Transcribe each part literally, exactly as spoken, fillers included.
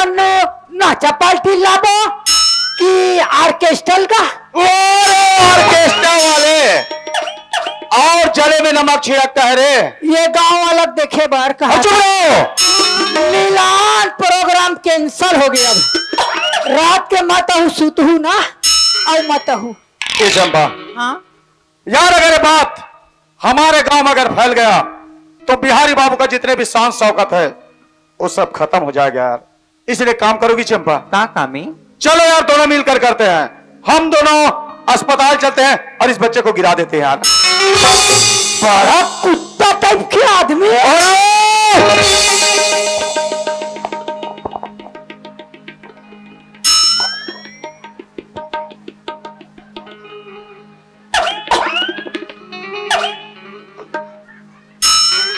नाचा पार्टी लाबो कि ऑर्केस्ट्रल का? अरे ऑर्केस्ट्रा वाले, और जले में नमक छिड़कता है रे। ये गांव वाला देखे बर कहा। चुप रहो। मिलान प्रोग्राम कैंसिल हो गया। अब रात के मत हूँ सुतहू ना, और मत हूँ। ये चंपा, हाँ? यार, अगर ये बात हमारे गांव में अगर फैल गया तो बिहारी बाबू का जितने भी शान शौकत है वो सब खत्म हो जाएगा यार। इसलिए काम करोगी चंपा? का काम है? चलो यार, दोनों मिलकर करते हैं, हम दोनों अस्पताल चलते हैं और इस बच्चे को गिरा देते हैं यार। बड़ा कुत्ता टाइप के आदमी है। अरे!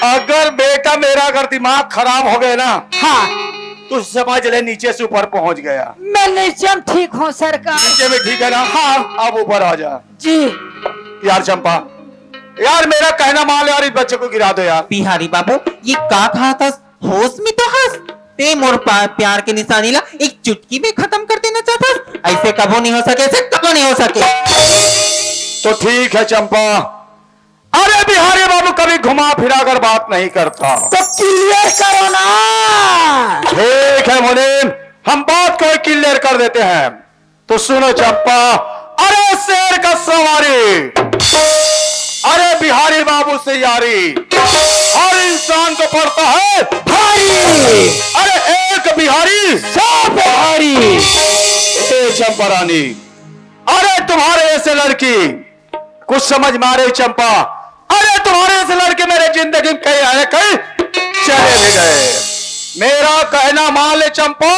अगर बेटा मेरा अगर दिमाग खराब हो गया ना, हाँ। तो समझ ले नीचे से ऊपर पहुंच गया। मैं नीचे में ठीक हूँ सरकार। नीचे में ठीक है ना? हाँ। अब ऊपर आ जा। जी। यार चंपा, यार मेरा कहना मान ले यार, इस बच्चे को गिरा दो यार। बिहारी बाबू, ये का कहा था? होश में तो हंस। ते मोर पा-, प्यार के निशानी ला एक चुटकी में खत्म कर देना चाहता। ऐसे कबो नहीं हो सके, ऐसे कबो नहीं हो सके। तो ठीक है चंपा, अरे बिहारी बाबू कभी घुमा फिरा कर बात नहीं करता। तो क्लियर करो ना। ठीक है मुनीम, हम बात को क्लियर कर देते हैं। तो सुनो चंपा, अरे शेर का सवारी, अरे बिहारी बाबू से यारी, हर इंसान को पड़ता है भारी। अरे एक बिहारी, सौ बिहारी। ए चंपा रानी, अरे तुम्हारे ऐसे लड़की कुछ समझ में आ रही चंपा? अरे तुम्हारे इस लड़के मेरे जिंदगी में कई आए, कई चले भी गए। मेरा कहना मान ले चंपा,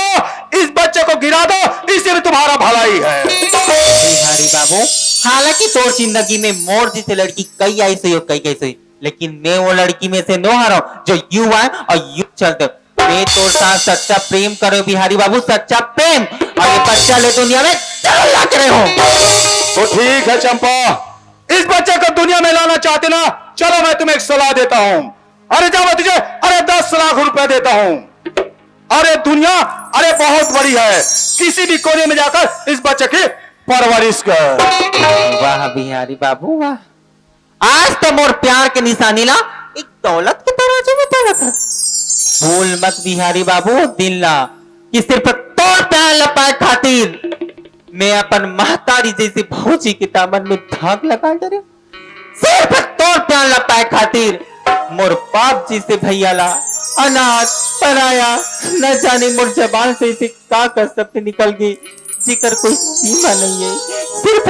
इस बच्चे को गिरा दो, इसी में तुम्हारा भलाई है। बिहारी बाबू, हालांकि तोर जिंदगी में मोर जैसे लड़की कई आई सही हो, कई गई सही, लेकिन मैं वो लड़की में से नो हरा हूँ जो यू आए और यू चलते। मैं तोर साथ सच्चा प्रेम करे बिहारी बाबू, सच्चा प्रेम। और ये बच्चा ले दुनिया में जरूर ला करे हो। तो ठीक है चंपा, इस बच्चे को दुनिया में लाना चाहते ना, चलो मैं तुम्हें एक सलाह देता हूँ। अरे जाओ मैं तुझे, अरे दस लाख रुपए देता हूँ। अरे दुनिया, अरे बहुत बड़ी है, किसी भी कोने में जाकर इस बच्चे की परवरिश कर। वाह बिहारी बाबू वाह, आज तो मोर प्यार के निशानी ला एक दौलत के तराजू में तोलत हस। भूल मत बिहारी बाबू दिन ला, कि सिर्फ तोर प्यार ला पाए खातिर मैं अपन महतारी जैसे भौजी के दामन में धाग लगा डरे। सिर्फ तोर प्यार ला पाए खातिर मोर बाप जैसे भैया ला अनाथ, पराया, न जाने मोर जबान से ऐसे का का शब्द निकल गई, जेकर कोई सीमा नहीं है। सिर्फ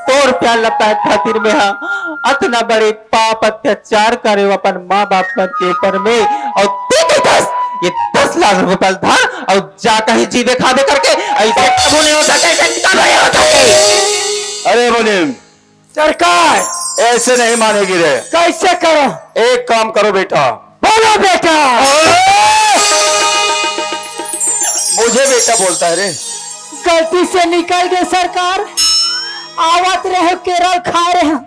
तोर प्यार ला पाए खातिर मैं हा अतना बड़े पाप अत्याचार करे अपन माँ बाप मन के ऊपर में। और तू भी दस, ये दस लाख रुपए ला धर और जा कहीं जीवे खावे करके, ऐसे कबू नहीं हो सके, ऐसे कबू नहीं हो सके। अरे मुनीम, सरकार। ऐसे नहीं मानेगी रे। कैसे करो? एक काम करो बेटा। बोलो बेटा। मुझे बेटा बोलता है रे। गलती से निकल गए सरकार, आवत रहे केरल खा रहे हैं,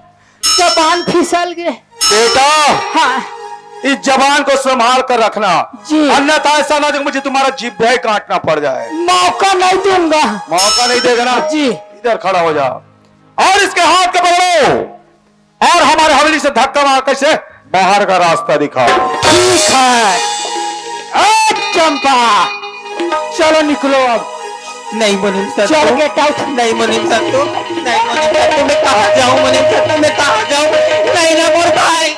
जबान फिसल गए। बेटा, हाँ। इस जबान को संभाल कर रखना, जी। अन्यथा ऐसा ना हो कि मुझे तुम्हारा जीभ ही काटना पड़ जाए। मौका नहीं दूंगा। मौका नहीं देगा ना? जी। इधर खड़ा हो जा और इसके हाथ को पकड़ो। और हमारे हवेली से धक्का मार के इसे बाहर का रास्ता दिखाओ। ठीक है। ए चंपा, चलो निकलो अब। नहीं मुनीम सत्तू। चल get out। नहीं मुनीम सत्तू, नहीं मुनीम सत्तू, मैं कहाँ जाऊँ मुनीम सत्तू, मैं कहाँ जाऊँ? नहीं ना मोर भाई,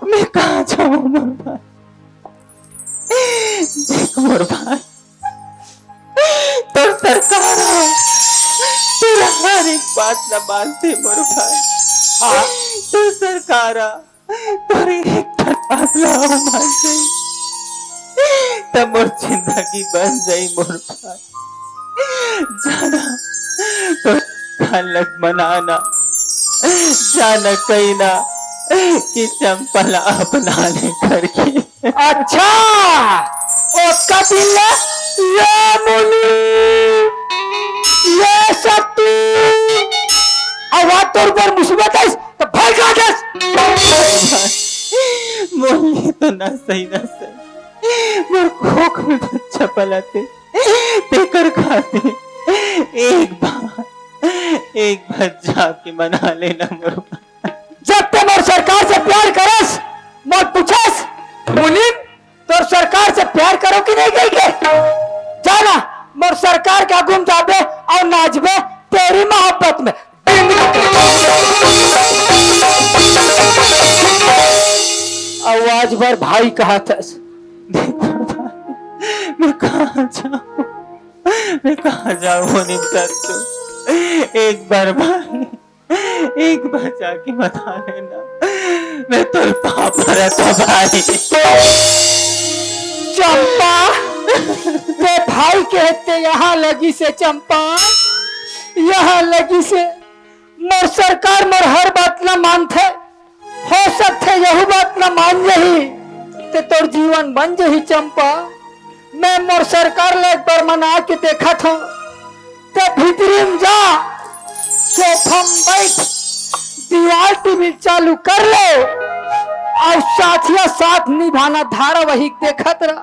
मैं कहाँ जाऊँ मोर भाई? देख मोर भाई, तोर सरकार ह तोर हर एक बात ला मानथे मोर भाई। हाँ। तोर सरकार ह तोर एक ठन बात ला मानथे, त मोर जिंदगी बन जाई मोर भाई। जाना, तोर कान लग मनाना, जाना कहीं ना कि चंपा ला अपना ले करके। अच्छा, ओतका दिन ले ये मुनीम, ये सत्तू, अउ आज तोर ऊपर मुसीबत आइस, त भर का दस। मोर ले तो ना सही, ना सही। मोर कोख में बच्चा पलत हे, तेकर खातिर एक बार, एक बार जाके मना लेना मोर। जब ते मोर सरकार से प्यार करस, मोर पूछस, "मुनीम, तोर सरकार से प्यार करो कि नहीं?" कहिके, जाना, मोर सरकार के आगू म जाबे अउ नाचबे तेरी मोहब्बत में। अउ आज बर भाई कहत हस। मैं कहाँ जाऊँ, मैं कहाँ जाऊँ मुनीम सत्तू? एक बार भाई, एक बार जाके बता देना, मैं तोर पाँव परत हँव भाई। चंपा, ते भाई कहते यहाँ लगिस हे चंपा, यहाँ लगिस हे। मोर सरकार मोर हर बात ला मानथे, हो सकथे यहू बात ला मान जही, ते तोर जीवन बन जही चंपा। मैं मोर सरकार ला एक बार मना के देखत हँव। ते भीतरी म जा, सोफा म बइठ, दीवाल टीवी चालू कर ले, अउ साथिया साथ निभाना धारावाहिक देखत रह।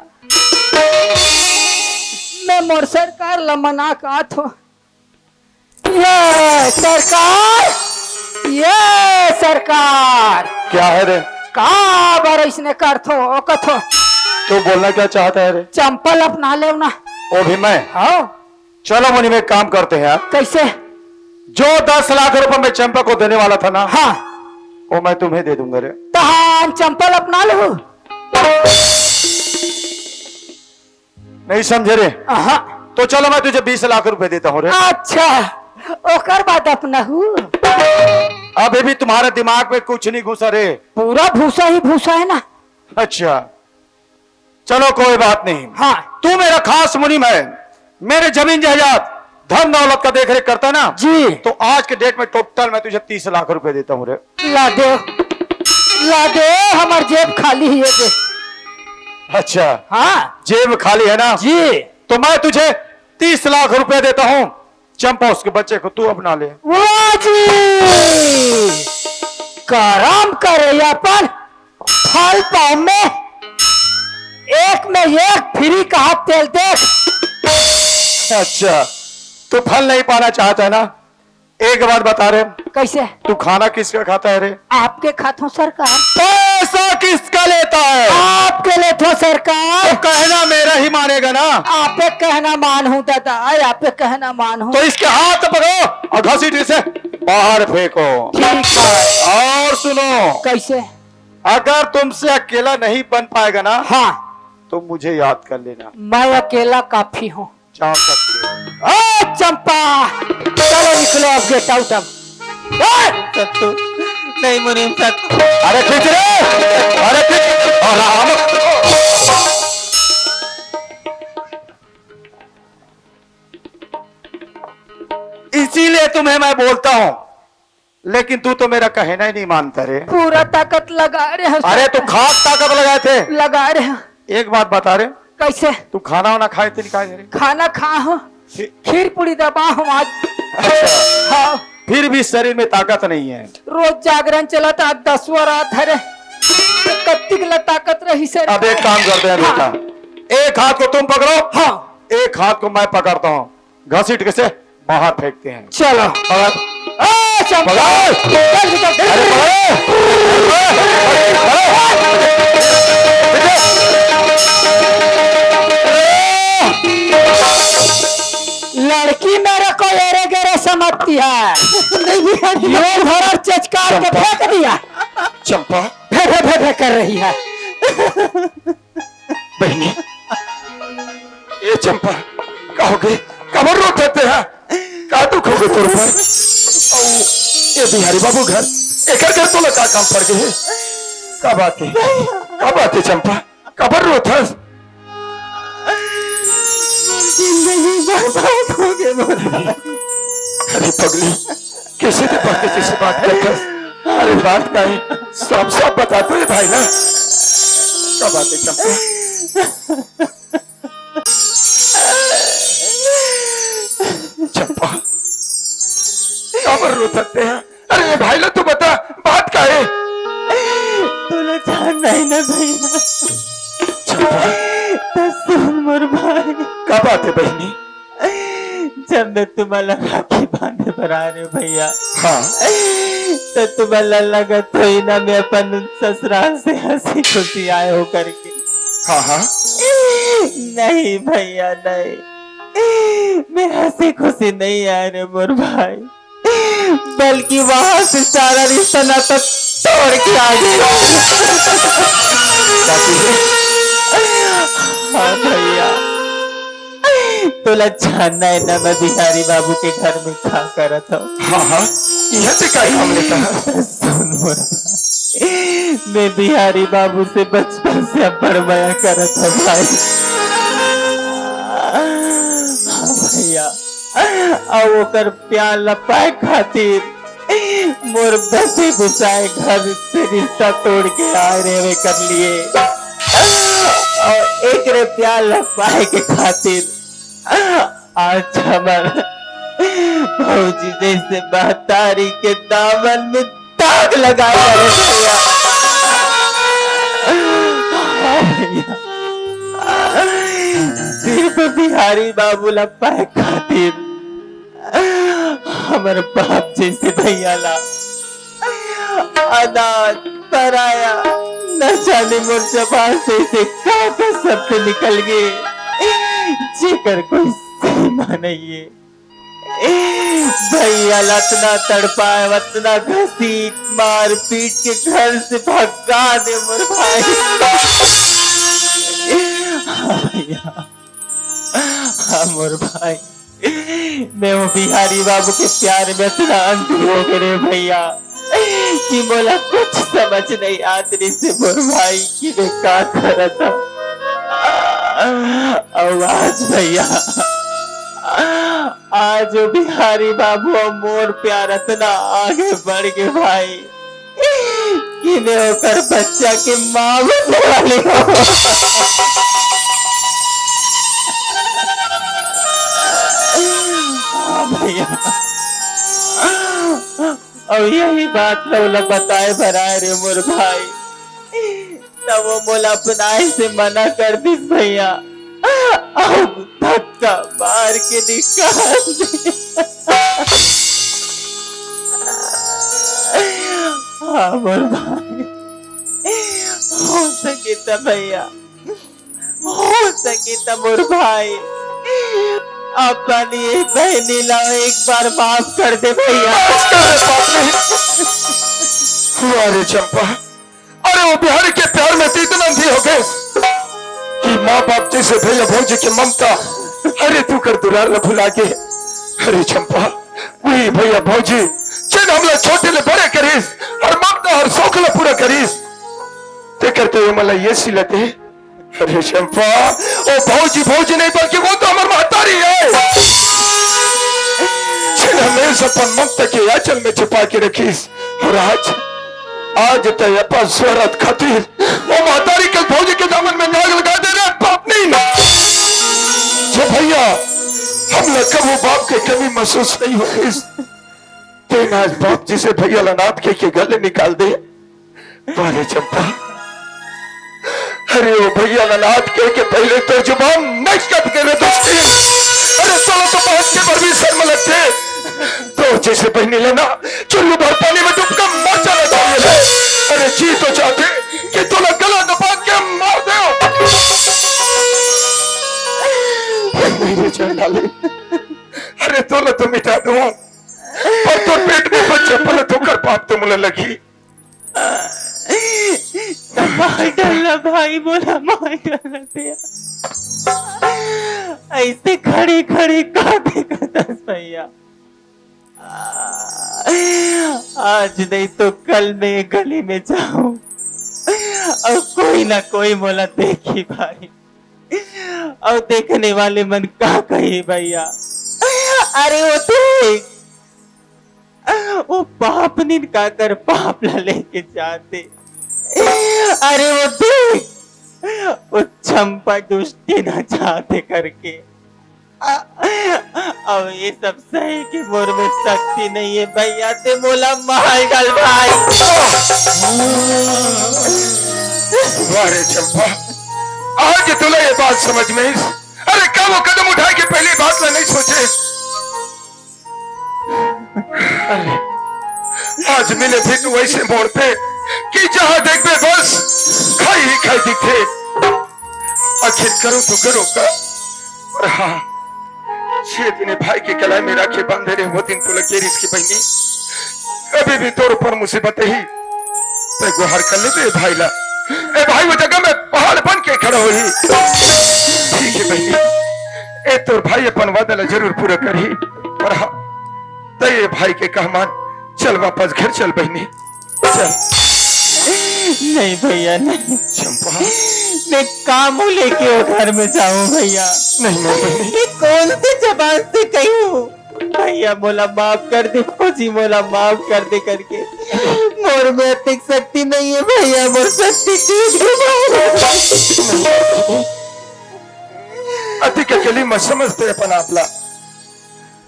मैं मोर सरकार ला मना के आत हँव। ये सरकार, ये सरकार। क्या है रे? काबर अइसने करथो, कथो? तू बोलना क्या चाहता है रे? चंपा ला अपना लेव ना। वो भी मैं? हाँ। चलो मुनीम, एक काम करते हैं यार। कैसे? जो दस लाख रुपए मैं चंपा को देने वाला था ना, हाँ। वो मैं तुम्हें दे दूंगा रे। तहान चंपा ला अपना लेव। नहीं समझे रे? हाँ। तो चलो, मैं तुझे बीस लाख रुपए देता हूँ रे। अच्छा, ओकर बाद अपनाहू। अभी भी तुम्हारे दिमाग में कुछ नहीं घुसा रे। पूरा भूसा ही भूसा है ना। अच्छा, चलो कोई बात नहीं। हाँ। तू मेरा खास मुनीम है, मेरे जमीन जायदाद, धन दौलत का देख रेख करता ना। जी। तो आज के डेट में टोटल मैं तुझे तीस लाख रुपए देता हूँ रे। ला दे, ला दे, हमर जेब खाली ही है दे। अच्छा। हाँ। जेब खाली है ना? जी। तो मैं तुझे तीस लाख रुपए देता हूँ, चंपा, उसके बच्चे को तू अपना ले। वाह जी, करम करे अपन फल पाँव में, एक में एक फ्री कहा तेल देख। अच्छा, तू फल नहीं पाना चाहता है ना? एक बात बता रे। कैसे? तू खाना किसका खाता है रे? आपके खाथों सरकार। पैसा किसका लेता है? आपके लेथों सरकार। तो कहना मेरा ही मानेगा ना? आपे कहना मानहूँ दादा, आपे कहना मानहूँ। तो इसके हाथ पकड़ो और घसीट इसे बाहर फेंको। ठीक है। और सुनो। कैसे? अगर तुमसे अकेला नहीं बन पाएगा ना, हाँ। तो मुझे याद कर लेना। मैं अकेला काफी हूँ। जा सकते हो। ए, चंपा, चलो निकलो अब, get out अब। ए! सत्तू, नहीं मुनीम सत्तू। अरे खींच रे, अरे खींच, आराम। इसीलिए तुम्हें मैं बोलता हूँ, लेकिन तू तो मेरा कहना ही नहीं मानता रे। पूरा ताकत लगा रहे हैं। अरे तू खास ताकत लगाए थे। लगा रहे हैं। एक बात बता रे। कैसे? तू खाना वाना खाए थे, नहीं खाए रे? खाना खा हूँ। फिर? खीर पूरी दबा हूँ आज। अच्छा। हाँ। फिर भी शरीर में ताकत नहीं है। रोज जागरण चला था, आज दसवाँ रात है रे। तो कत्ती के ला ताकत रही सर। अब एक काम करते हैं हाँ। बेटा, एक हाथ को तुम पकड़ो, हाँ। एक हाथ को मैं पकड़ता हूँ। घसीट के से बाहर फेंकते हैं। चलो। पकड़। ए, चंपा। पकड़। चल, चल, चल। अरे, पकड़। लड़की मेरे को एरे गेरे समझती है। नहीं, नहीं, नहीं। यो भरर चचकार के चंपा। फेंक दिया। चंपा। फे, फे, फे, फे कर रही है। बहिनी, ए चंपा, का होगे? काबर रोथस ते हा? का दुख होगे तोर ऊपर? अउ ए बिहारी बाबू घर, एकर घर तोला का काम पड़ गे हे? का बात हे? का बात हे चंपा? काबर रोथस? जिंदगी बर्बाद होगे मोर। अरे पगली, कइसे ते पगली जइसे बात करथस? अरे बात का हे? साफ साफ बता तो ये भाई ला। का बात हे चंपा? चंपा, काबर रोथस ते हा? अरे ये भाई ला तो बता, बात का हे? तोला जानना हे ना भैया। चंपा, का बात हे बहिनी? जब मैं तुमन ला राखी बांधे बर आए रहेंव भैया, हाँ। त तुमन ला लगत होही ना, मैं अपन ससुराल से हंसी खुशी आए हों करके। हाँ, हाँ। नहीं भैया, नहीं, मैं हंसी खुशी नहीं आए रहेंव मोर भाई, बल्कि वहां से सारा रिश्ता नाता तोड़ के आ गए। हाँ भैया, तोला जानना हे ना, मैं बिहारी बाबू के घर में का करत हंव। हाँ, हाँ, इहाँ ते का काम लेता है? सुन मोर, मैं बिहारी बाबू से बचपन से अब्बड़ मया करत हंव भाई। हाँ भैया, अउ ओकर प्यार ला पाए खातिर मोर बसे बुसाए घर से रिश्ता तोड़ के आए रहेंव एकर लिए। अउ एकरे प्यार ला पाए के खातिर आज हमर भौजी जैसे महतारी के दामन में दाग लगाए हवे भैया। हाँ भैया, सिर्फ बिहारी बाबू ला पाए खातिर हमर बाप जैसे भैया ला अनाथ, पराया, न जाने मोर जबान से ऐसे का का शब्द निकल गए, जेकर कोई सीमा नहीं है। भैया ला अतना तड़पाए, अतना घसीट मार पीट के घर से भगा दे मोर भाई। हाँ भैया, हाँ मोर भाई, मैं वो बिहारी बाबू के प्यार में अतना अंधी हो गए रे भैया, कि मोला कुछ समझ नहीं आत रहिसे मोर भाई, कि मैं का करत हंव। अउ आज भैया, आज वो बिहारी बाबू अउ मोर प्यार अतना आगे बढ़ गए भाई, कि मैं ओकर बच्चा के माँ बनने वाली हूँ। हाँ भैया, अउ यही बात ला ओला बताए बर आए रे मोर भाई, तब वो मोला अपनाए से मना कर दिस भैया, अउ धक्का मार के निकाल दे। हाँ मोर भाई, हो सके त भैया, हो सके त मोर भाई, अपन ये बहनी ला एक बार माफ कर दे भैया। वाह रे चंपा, अरे वो बिहारी के प्यार में तो इतना अंधी हो गए कि माँ बाप जैसे भैया भौजी की ममता, अरे तू कर दुलार ला भुला गए। अरे चंपा, वही भैया भौजी जिन हमला छोटे ले बड़े करिस, हर ममता हर शौक ला पूरा करिस, ते करते हुए मला ये सिलते। अरे चंपा, वो भौजी भौजी नहीं बल्कि वो तो हमर महतारी है, जिन हमेशा अपन ममता के आंचल में छिपा के रखिस। अउ आज, आज तैं अपन स्वार्थ खातिर वो महतारी के भौजी के दामन में दाग लगा दे रे पापनी। जे भैया, हमला कभू बाप के कमी महसूस नहीं होइस, तेन आज बाप जैसे भैया ला अनाथ कहिके घर ले निकाल दे। वाह रे चंपा, अरे वो भैया ला अनाथ कहिके पहले तोर जुबान नच कट के रे दोस्ती। अरे तोला तो बात के बर भी शर्म लगथे। तोर जैसे बहनी ला ना चुल्लू भर पानी में डूब के मर जाना चाहिए था। अरे जी तो चाहथे कि तोला गला दबा के मार दे। मेरे चंडाली, अरे तोला तो मिटा दूं, पर तोर पेट में बच्चा पले तो कर पाप तो मोला लगही। मार डाला भाई, मोला मार डाला ते। ऐसे खड़े खड़े का देखत हस भैया? आज नहीं तो कल मैं गली में जाऊं अउ कोई ना कोई मोला देखही भाई, अउ देखने वाले मन का कही भैया? अरे वो देख, वो पापनिन काकर पाप ला लेके जाथे। अरे वो देख, वो चंपा दुष्टी ना जाथे करके। अब ये सब सहे के मोर में शक्ति नहीं है भैया, ते मोला मार डाल भाई। वाह रे चंपा, आज तोला ये बात समझ में आइस। अरे, का वो कदम उठाए के पहले बात ला नहीं सोचे? अरे, आज मिले भी तू ऐसे मोड़ पे कि जहां देखबे बस खाई ही खाई दिखे। आखिर करो तो करो का? अरे हाँ, छह दिन भाई के कलाई में राखे बांधे रहे, वो दिन तो लगे रिस की बहनी, कभी भी तोर ऊपर मुसीबत ही, ते गुहार कर लेबे भाई ला। ए भाई, वो जगह में पहाड़ बन के खड़ा होही। ठीक है बहनी, ए तोर भाई अपन वादा ला जरूर पूरा करही। पर हाँ, ते ये भाई के कह मान, चल वापस घर चल बहनी, चल। नहीं भैया, नहीं। चंपा। मैं का मुंह लेके वो घर में जाऊं भैया? नहीं मोर बहनी। ये कौन से जबान से कहूं? भैया मोला माफ कर दे, फौजी मोला माफ कर दे करके। मोर में अतिक शक्ति नहीं है भैया, मोर शक्ति टूट गई। अतिक अकेली मत समझते अपन आप ला।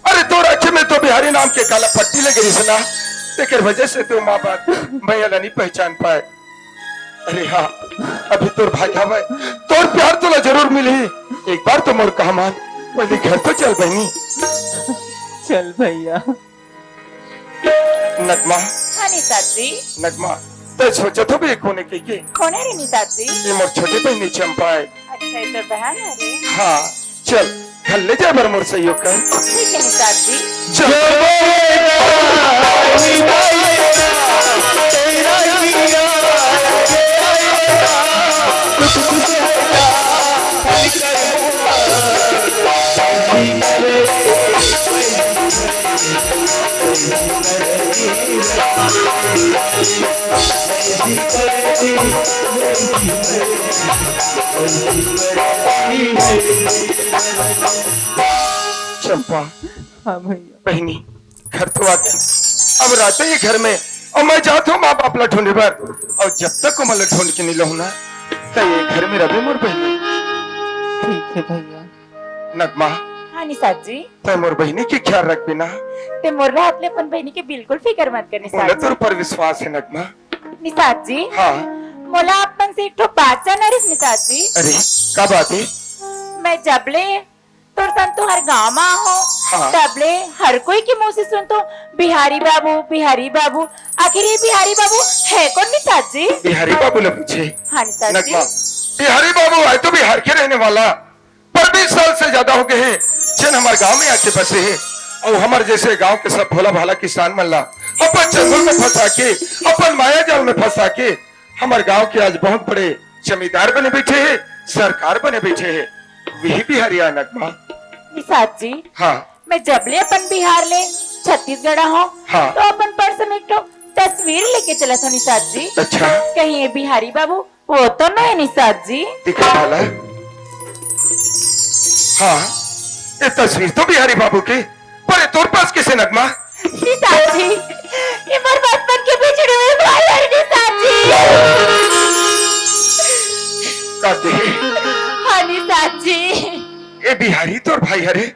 अरे तोर आँखी में तो बिहारी नाम के काला पट्टी लगे रहिस ना, तेकर वजह से तो माँ बाप भैया ला नहीं पहचान पाए। अरे हाँ, अभी तोर भाई हवय, तोर प्यार तोला जरूर मिलही। एक बार तो मोर कहा मान, पहले घर तो चल बहनी। चल भैया। नगमा। हाँ निषाद जी। नगमा, ते सोचत होबे कोने के के? कोने रे निषाद जी? ये मोर छोटे बहनी चंपा है। अच्छा, ये तो बहन है रे। हाँ, चल, घर ले जा बर मोर सहयोग कर। ठीक है निषाद जी। जब चंपा। हाँ भैया। बहनी, घर तो आके अब रहते ही घर में, और मैं जात हूँ माँ बाप ला ढूंढे बर, और जब तक ओमन ला ढूंढ के नहीं लहूँ ना, तो ये घर में रहे मोर बहनी। ठीक है भैया। नगमा। हाँ निषाद जी। ते मोर बहनी के ख्याल रखबे ना। ते मोर रहत ले अपन बहनी के बिल्कुल फिकर मत कर निषाद जी। तोर पर विश्वास है नगमा। निषाद जी। हाँ। मोला अपन से एक ठो बात जानना रहिस निषाद जी। अरे, का बात है? मैं जबले तोर संग तुहर गाँव मा हो, हाँ। तबले हर कोई के मुँह से सुनत हों, बिहारी बाबू, बिहारी बाबू। आखिर ये बिहारी बाबू है कौन निषाद जी? बिहारी बाबू ला पूछे। हाँ निषाद जी। नगमा, बिहारी बाबू आए तो बिहार के रहने वाला, पर बीस साल से ज्यादा हो गए हैं, जेन हमारे गांव में आके बसे हैं, और हमारे जैसे गांव के सब भोला भाला किसान मन ला अपन चंगुल में फंसा के, अपन माया जाल में फंसा के, हमारे गांव के आज बहुत बड़े जमींदार बने बैठे हैं, सरकार बने बैठे हैं, वही बिहारी आय नगमा। निषाद जी, हाँ। मैं जबले अपन बिहार ले छत्तीसगढ़ आहों, हाँ। तो अपन पर्स में एक ठो तस्वीर लेके चलत हों निषाद जी। अच्छा। कहीं ये बिहारी बाबू वो तो नहीं निषाद जी? दिखा भला। हाँ, ये तस्वीर तो बिहारी बाबू की, पर ये तोर पास किसे नगमा? निषाद जी, ये मोर बचपन के बिछड़े हुए भाई है निषाद जी। का दे? हाँ निषाद जी। ये बिहारी तोर भाई हरे?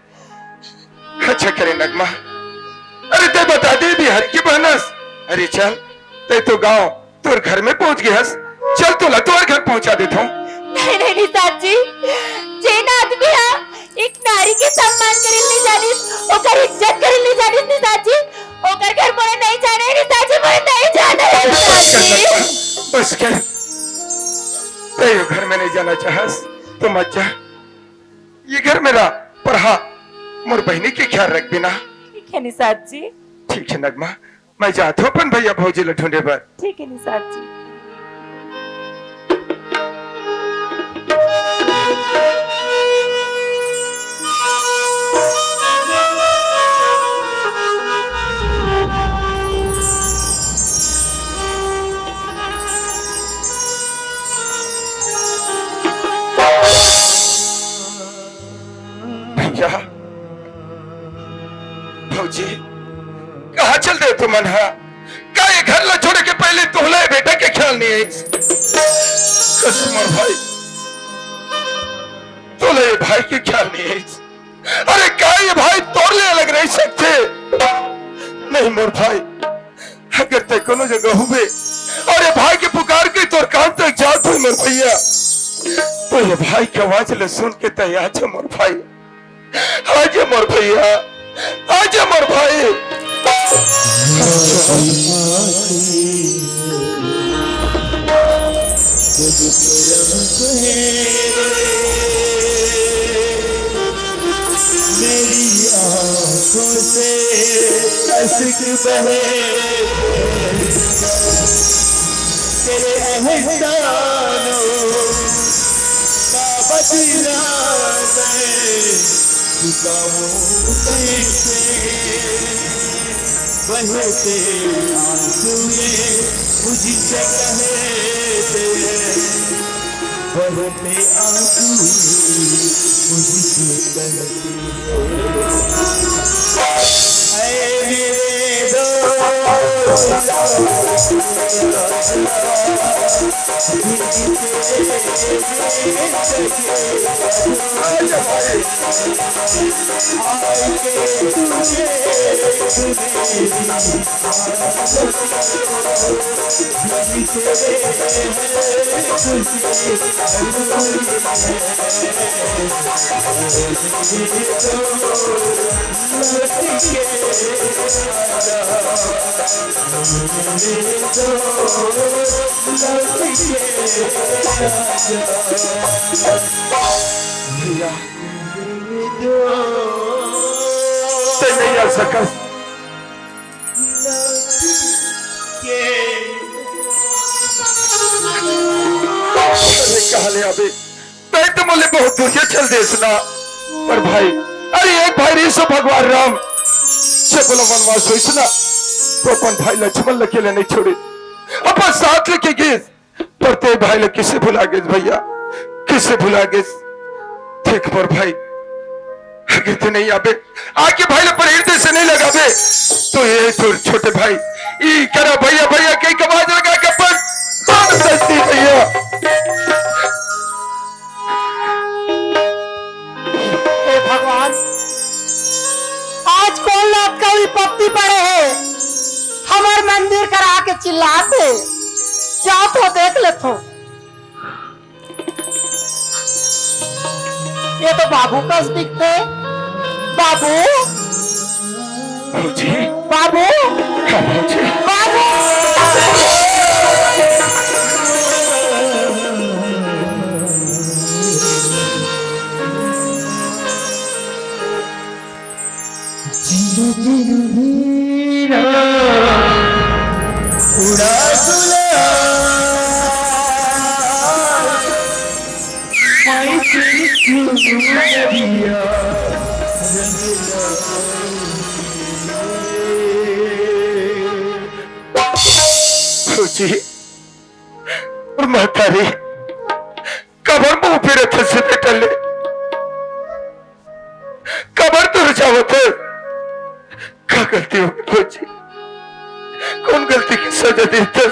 अच्छा करे नगमा। अरे ते बता दे बिहारी के बहनस। अरे चल, ते तो गांव तोर घर में पहुंच गे हस। चल तोला तोर घर पहुंचा देत हों। नहीं, नहीं, निषाद जी। जेन आदमी हा एक नारी के सम्मान करे नहीं जानिस, ओकर इज्जत करे नहीं जानिस निषाद जी, ओकर घर मोला नहीं जाना है निषाद जी, मोला नहीं जाना है निषाद जी। बस कर। ते घर में नहीं जाना चाहस तो मत जा। ये घर मेरा, पर हाँ, मोर बहनी के ख्याल रखबे ना। ठीक है निषाद जी। ठीक है नगमा, मैं जात हों अपन भैया भौजी ला ढूंढे बर। ठीक है निषाद जी। भैया, भौजी, कहाँ चल दे तुमन हा? का ये घर ला छोड़े के पहले तोला ये बेटा के ख्याल नहीं आई? कसम भाई, तोला ये भाई के ख्याल नहीं आई। अरे का ये भाई तोर ले अलग रह सकथे? नहीं मोर भाई, अगर ते कोनो जगह हुबे, अरे भाई के पुकार के तोर कान तक जात होही मोर भैया, तो ये भाई के आवाज ल सुन के तैं आजा मोर भाई, आजा मोर भैया, आजा मोर भाई। मेरी आंखों से अश्क बहे, तेरे एहसानों का बदला मैं चुकाऊं कैसे? बहते आंसू ये मुझसे कहते हैं, बहते आंसू मुझसे कहते हैं। ऐ मेरे दोस्त, भैया, तैं नहीं आ सकस। अरे कहाँ ले आबे? तैं तो मोला बहुत दूरिया चल देस ना। पर भाई, अरे एक भाई रहिस भगवान राम, जब ओला वनवास होइस ना, तो अपन भाई लक्ष्मण ल अकेला नहीं छोड़े, अपन साथ लेके गेस। पर तैं भाई ल किसे भुला गेस भैया, किसे भुला गेस? देख मोर भाई, अगर तैं नहीं आबे, आके भाई ल अपन हृदय से नहीं लगाबे, तो ये तोर छोटे भाई, ई करा भैया, भैया कहि के आवाज लगा के अपन बांध देती भैया। हे भगवान, आज कोन लोग का विपत्ति पड़े हे, हमर मंदिर करा के चिल्लात हे, जाथों देख लेथों। ये तो बाबू कस दिखथे। बाबू। भौजी। बाबू। हाँ, भौजी। बाबू। जिंदगी हीरा उड़ा गुलाल, माई तेरी चुनरिया रंग लाल। भौजी, अउ महतारी, काबर मुंह फेरत हस बेटा ले? काबर दूर जावत हस? का गलती होगे भौजी? कोन गलती के सजा देथस?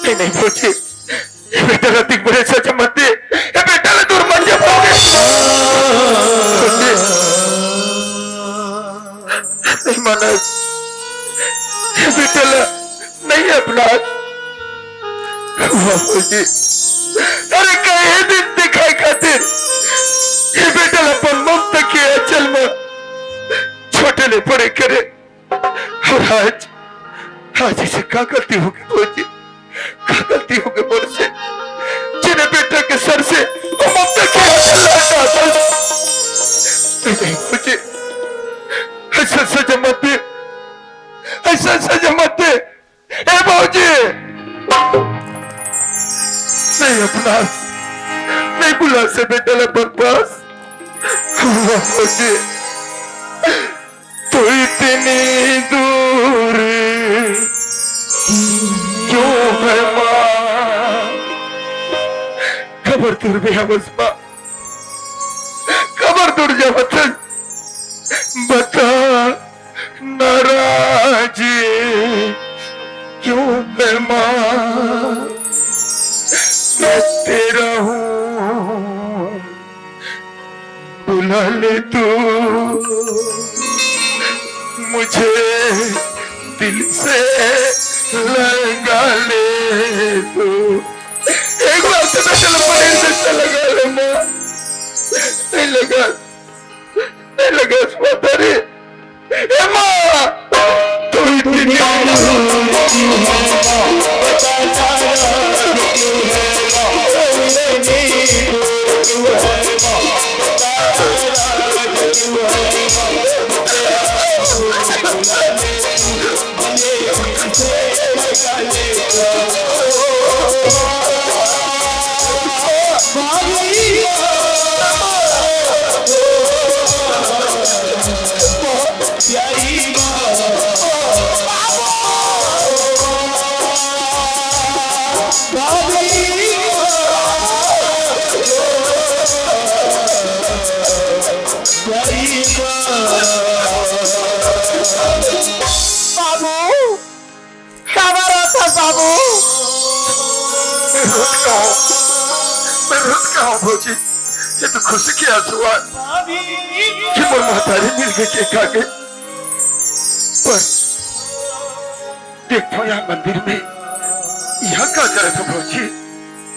नहीं, नहीं भौजी, ये बेटा ला अतिक बड़े सजा मत दे। ये बेटा ला दूर मत जा भौजी। भौजी, नहीं मानस। ये बेटा ला नहीं अपनास। बाबूजी, अरे कहे दिन दिखाए खातिर ये बेटा ला अपन ममता के आंचल में छोटे ले बड़े करे। अउ आज, आज अइसे का गलती होगे भौजी? का गलती होगे मोर से? जेन बेटा के सर से वो ममता के आंचल ला हटा दे। नहीं, नहीं भौजी, अइसन सजा मत दे, अइसन सजा मत दे। ए भौजी, नहीं अपनास, नहीं बुलास ये बेटा ला अपन पास। भौजी, तू इतनी दूर क्यों है माँ? काबर दूर जावत हस माँ? काबर दूर जावत हस? बता, नाराज क्यों मैं माँ? मैं तेरा हूँ, बुला ले तू मुझे, दिल से लगा ले तू। एक बार तो चल, पनीर से चल लगा ले माँ। नहीं लगा, नहीं लगा, माता रे। ए माँ, तू इतनी बाबू, काबर रोथस बाबू? मैं रोत का हूँ, मैं रोत का हूँ भौजी। ये तो खुशी के आंसू आय कि मोर महतारी मिल गे, के खा गे। पर देखो यहाँ मंदिर में, यहाँ का करत हो भौजी?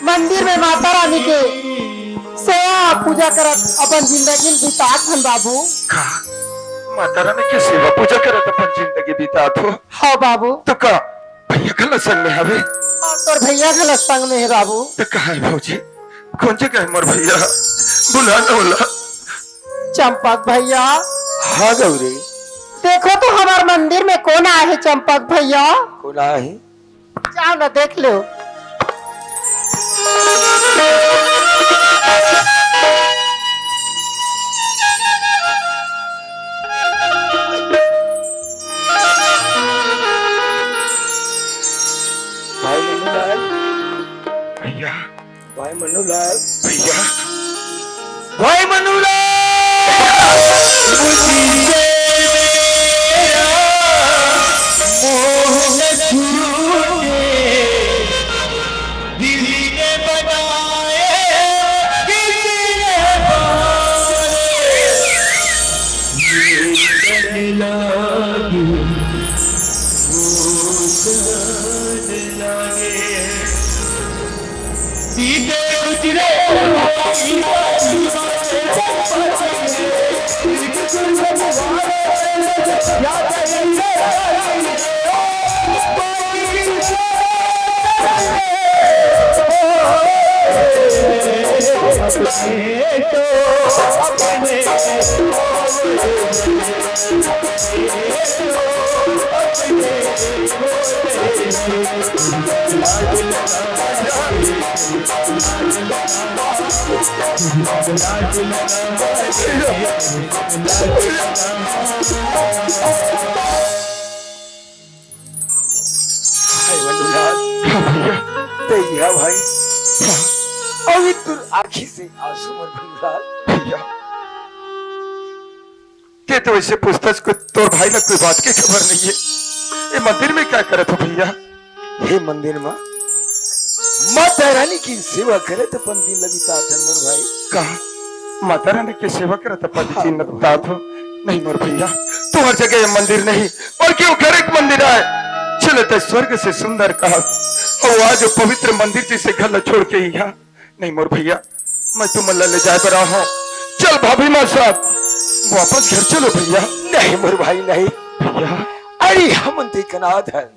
मंदिर में माता रानी के सेवा पूजा करत अपन जिंदगी ल बितात हन बाबू। का? माता रानी के सेवा पूजा करत अपन जिंदगी बितात हो? हाँ बाबू। तो का भैया घला संग में हवे? हाँ, तोर भैया घला संग में हे बाबू। तो कहाँ हे भौजी? कौन जगह हे मोर भैया? बुला ना ओला। चंपक भैया। हाँ गौरी। देखो तो हमार मंदिर में कौन आए हे चंपक भैया? कौन आए हे? जाओ ना देख लो। भाई मन्नूलाल। भैया। भाई मन्नूलाल। भैया। भाई मन्नूलाल। मुझसे मेरा मोह न छूटे, दिल ने बनाए कितने बारे। ये तन लागे, वो तन लागे। सीधे उतरे। भाई मन्नूलाल, हाँ भैया। ते गिरा भाई। हाँ। अभी तोर आँखी से आंसू मत भैया। भैया, ते तो वैसे पूछथस, कोई तोर भाई ला कोई बात के खबर नहीं है। ये मंदिर में क्या करत हो भैया? हे मंदिर मा माता रानी के सेवा करत अपन दिन ल बितात हन मोर भाई। का माता रानी के सेवा करत अपन हाँ। दिन ल बितात हो? नहीं मोर भैया, तुम्हार जगह ये मंदिर नहीं, बल्कि वो घर एक मंदिर आय। चले ते स्वर्ग से सुंदर कहा, और आज वो पवित्र मंदिर जैसे घर ल छोड़ के यहाँ। नहीं मोर भैया, मैं तुमन ला ले जाए बर आए हूँ। चल भाभी माँ साथ वापस घर चलो भैया। नहीं मोर भाई, नहीं। भैया। अरे हमन ते अनाथ हन।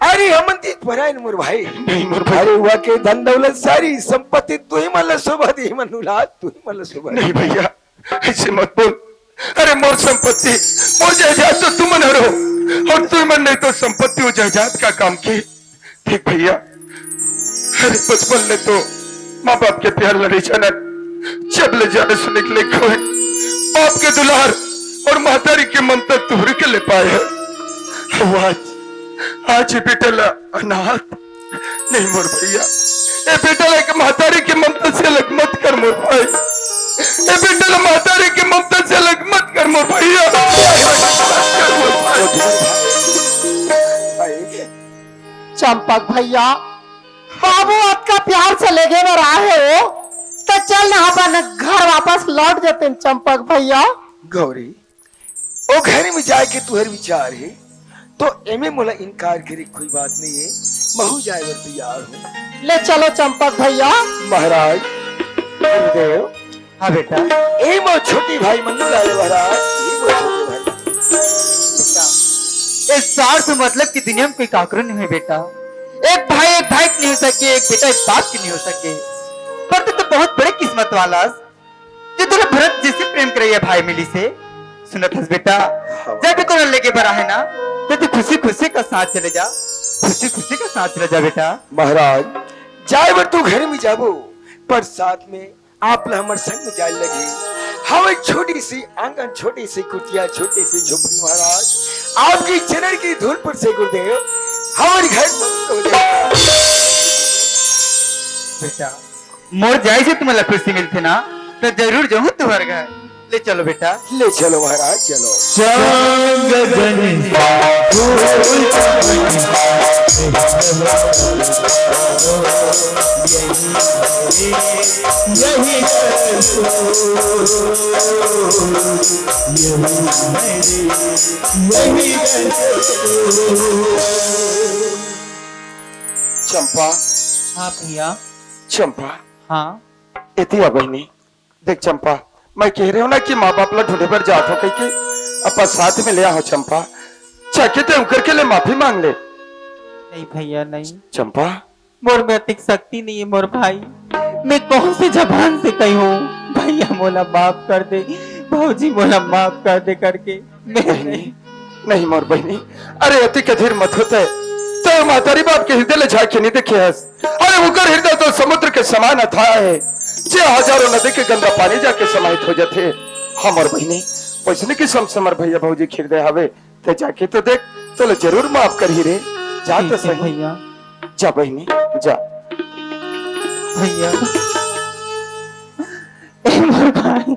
अरे हमन ते पराइन मोर भाई। नहीं मोर भाई। अरे वा के धन दौलत सारी संपत्ति तुही मन ला शोभा दिही मन्नूलाल, तुही मन ला शोभा दिही। नहीं भैया, ऐसे मत बोल। अरे मोर संपत्ति, मोर जायदाद तो तुमन हरो, और तुमन नहीं तो संपत्ति और जायदाद का काम की। देख भैया, अरे बचपन ले तो माँ बाप के प्यार ल नइ जानन, जब ले जाने सुने के लेक होए, बाप के दुलार और महतारी के ममता तुहरे के ले पाए हन। अउ आज, आज ये बेटा ला अनाथ नहीं मोर भैया, ये बेटा ला एक महतारी के ममता से अलग मत कर मोर भाई, ये बेटा ला महतारी के ममता से अलग मत कर मोर भैया। चंपक भैया, बाबू अतका प्यार से लेगे बर आए हो, त चल ना अपन घर वापस लौट जतेन चंपक भैया। गौरी, ओ घर में जाए के तुहर विचार हे, तो एमे मोला इनकार करे कोई बात नहीं है, महू जाए बर तैयार हूँ। ले चलो चंपक भैया। महाराज, गुरुदेव, हाँ बेटा। ए मोर छोटी भाई मन्नू लाल महाराज, ए मोर छोटी भाई। बेटा, इस स्वार्थ मतलब की दुनिया में कोई काकरो नहीं है बेटा। एक भाई एक भाई के नहीं हो सके, एक बेटा एक बाप के नहीं हो सके। पर तू तो बहुत बड़े किस्मत वाला हस, जो तोला भरत जैसे प्रेम करइया भाई मिलिस हे। सुनत हस बेटा, हाँ। जब भी तोला लेगे बर आहे ना, तो तू खुशी खुशी का साथ चले जा, खुशी खुशी का साथ चले जा बेटा। महाराज, जाए बर तो घर में जाबो, पर साथ में आप ला हमर संग में जाए लगही। हमर छोटी सी आंगन, छोटी सी कुटिया, छोटी सी झोपड़ी महाराज, आपकी चरण की धूल पर से गुरुदेव, हमर घर तो हो जाएगा। बेटा, मोर जाए से तुमला खुशी मिलथे ना, तो जरूर जाहूँ तुहर घर। ले चलो बेटा। ले चलो महाराज, चलो। चांग जनी फूल, यही, यही, यही मेरी, यही। चंपा। हाँ भैया। चंपा। हाँ। एती आ बहिनी। देख चंपा, मैं कहे रहेंव ना कि माँ बाप ला ढूंढे बर जात हंव कहिके, अपन साथ में ले आए हंव चंपा। जाके तैं उंकर करा ले माफी मांग ले। नहीं भैया, नहीं। चंपा। मोर में अतिक शक्ति नहीं है मोर भाई, मैं कौन से जबान से कहूँ? भैया मोला माफ कर दे, भौजी मोला माफ कर दे करके। मैं बहिनी, नहीं मोर बहिनी, अरे अतिक अधीर मत हो तैं। तैं महतारी बाप के हृदय ले झांक के नहीं देखे हस। अरे उंकर हृदय तो समुद्र के समान अथाह हे, जे हजारों नदी के गंदा पानी जाके समाहित हो जाथे। हाँ मोर बहिनी, वइसने किसम से हमर भैया भौजी के हृदय हवे, तैं जाके तो देख, तोला जरूर माफ करही रे। जा तो ठीक है सही। भैया। जा बहिनी, जा। भैया। ए मोर भाई।